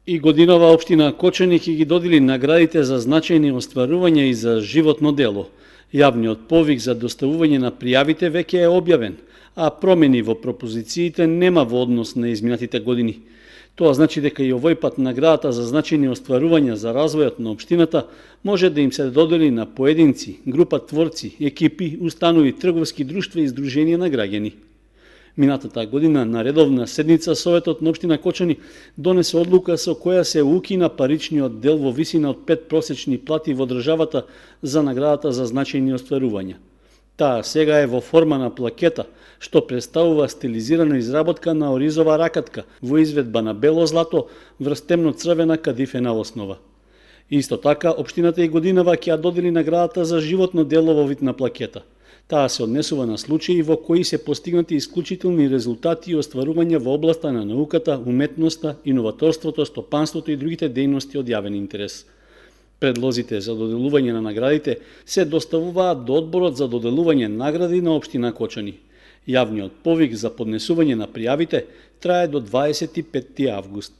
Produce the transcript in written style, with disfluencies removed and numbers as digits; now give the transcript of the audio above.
И годинава општина Кочани ќе ги додели наградите за значајни остварувања и за животно дело. Јавниот повик за доставување на пријавите веќе е објавен, а промени во пропозициите нема во однос на изминатите години. Тоа значи дека и овој пат наградата за значајни остварувања за развојот на општината може да им се додели на поединци, група творци, екипи, установи, трговски друштва и здруженија на граѓани. Минатата година на редовна седница Советот на општина Кочани донесе одлука со која се укина паричниот дел во висина од 5 просечни плати во државата за наградата за значајни остварувања. Таа сега е во форма на плакета, што представува стилизирана изработка на оризова ракатка во изведба на бело злато врз темно-црвена кадифена основа. Исто така, општината и годинава ќе ја додели наградата за животно дело во вид на плакета. Таа се однесува на случаи во кои се постигнати исклучителни резултати и остварувања во областа на науката, уметноста, иноваторството, стопанството и другите дејности од јавен интерес. Предлозите за доделување на наградите се доставуваат до одборот за доделување награди на општина Кочани. Јавниот повик за поднесување на пријавите трае до 25 август.